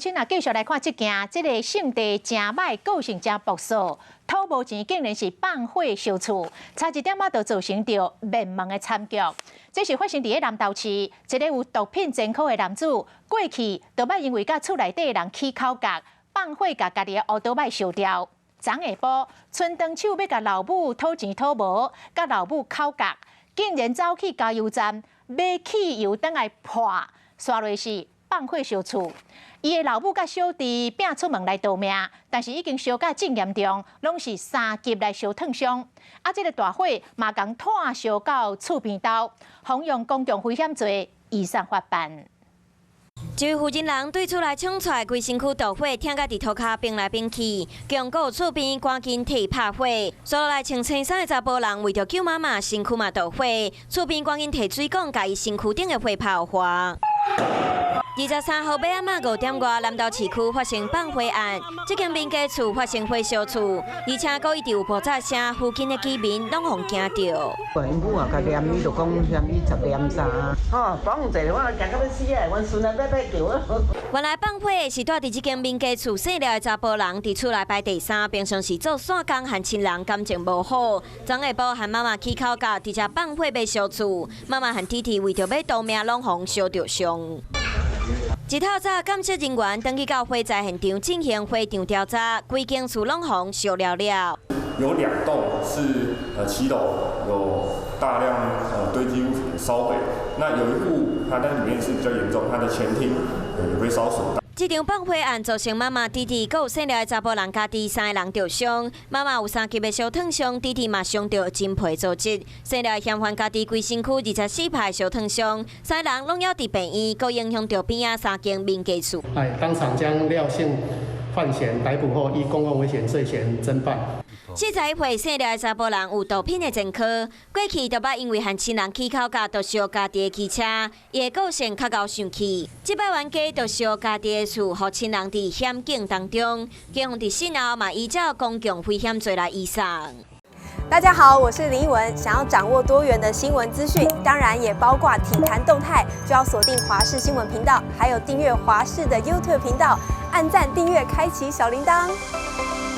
親啊，繼續來看這件，這个性地誠䆀，個性誠朴素，討無錢竟然是放火燒厝，差一點仔就造成著滅門的慘劇。這是發生佇咧南投市，一个有毒品前科的男子，過去就捌因為佮厝內底的人起口角，放火共家己的烏多擺燒掉。昨下晡，伸長手欲共老母討錢討無，佮老母口角，竟然走去加油站買汽油轉來潑，煞落是放火燒厝。伊的老母佮小弟拼出門來逃命，但是已經燒甲真嚴重，攏是三級來燒燙傷。啊，這个大火嘛共湠燒到厝邊兜，予用公共危險罪移送法辦。一位婦人對厝內衝出來，規身軀著火，疼甲佇塗跤反來反去，經過厝邊趕緊替拍火。紲落來穿青衫的查埔人為著救媽媽，身軀嘛著火，厝邊趕緊提水管，共伊身軀頂的火拋花。23號欲暗仔5點外，南投市區發生放火案，這間民家厝發生火燒厝，而且閣一直有爆炸聲，附近的居民攏予驚著。𪜶母啊，共念伊就講嫌伊十念啥，吼，講者我驚甲欲死啊！阮孫仔欲欲叫啊。原來放火的是住佇這間民家厝細粒的查埔人，佇厝內排第三，平常時做散工，和親人感情無好。昨下晡和媽媽起口角，直接放火欲燒厝，媽媽和弟弟為著欲逃命，攏予燒著傷。一透早，鑑識人員轉去到火災現場進行火場調查，規間厝攏予燒了了。有兩棟是七樓有大量堆積物品燒毀，那有一戶它在裡面是比較嚴重，它的前廳也被燒損。這場放火案造成媽媽、弟弟，閣有細粒的查埔人，家己三个人著傷。媽媽有三級的燒燙傷，弟弟嘛傷著真皮組織。細粒的嫌犯家己規身軀24%燒燙傷，三个人攏猶佇病院，閣影響著邊仔三間民家厝。哎，當場將廖姓犯嫌逮捕後，依公共危險罪嫌偵辦。41歲姓廖的查埔人有毒品的前科，過去就捌因為和親人起口角，就燒家己的機車，伊的個性較𠢕生氣。這擺冤家就燒家己的厝，予親人佇險境當中，警方佇審後嘛依照公共危險罪來移送。大家好，我是林奕文。想要掌握多元的新聞資訊，當然也包括體壇動態，就要鎖定華視新聞頻道，還有訂閱華視的 YouTube 頻道，按讚、訂閱、開啟小鈴鐺。